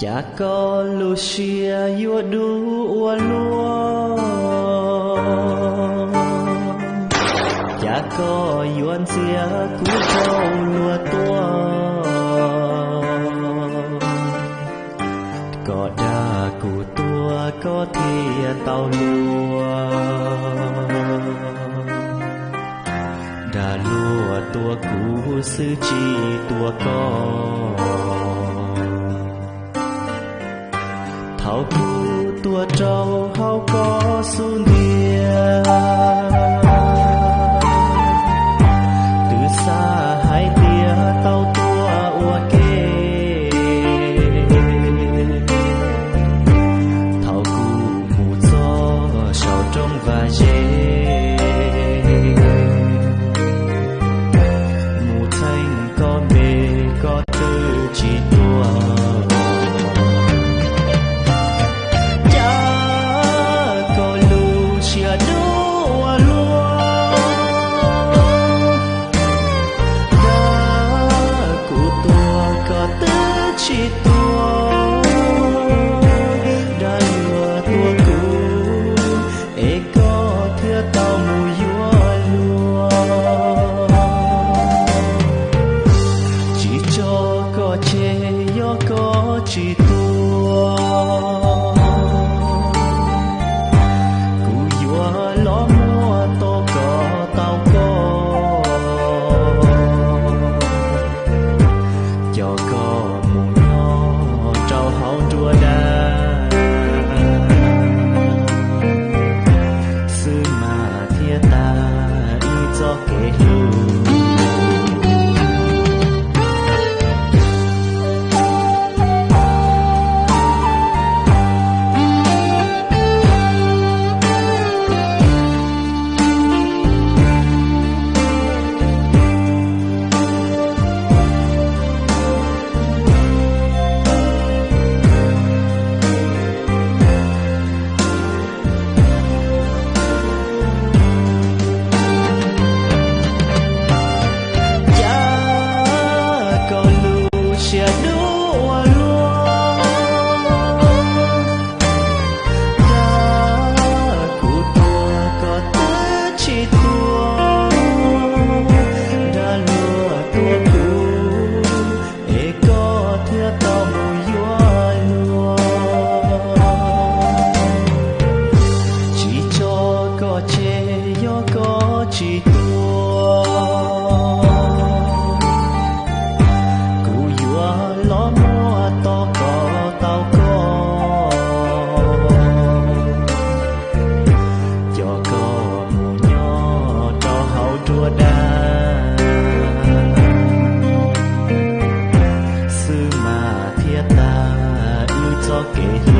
Cas koj lub siab yuav dub ua luaj, cas koj yuav ntxias kuv rau luag tuaj. Koj dag kuv tuag koj thiaj tau luag, dag luag tua kuv xwb tsis tua koj. Thaum kuv tuag rau hauv koj xub ntiag, twb xav hais tias tau tuag ua ke. Thaum kuv mus txog saum roob vaj ze, mus txheeb koj npe koj twb tsis tuag. Cas koj lub siab dub ua luaj, dag kuv tuag koj twb tsis tuag, dag luag tua kuv es koj thiaj tau mus yuav luag. Tsis tso koj tseg yog koj tsis tuag, kuv yuav los muab tau koj tau koj, coj koj mus nyob rau hauv nruab dab, xwb mas thiaj tas wb txoj kev hlub. Cas koj lub siab dub ua luaj, dag kuv tuag koj twb tsis tuag, dag luag tua kuv es koj thiaj tau mus yuav luag. Tsis tso koj tseg yog koj tsis tuag, kuv yuav los muab tau koj tau koj, coj koj mus nyob rau hauv nruab dab, xwb mas thiaj tas wb txoj kev hlub.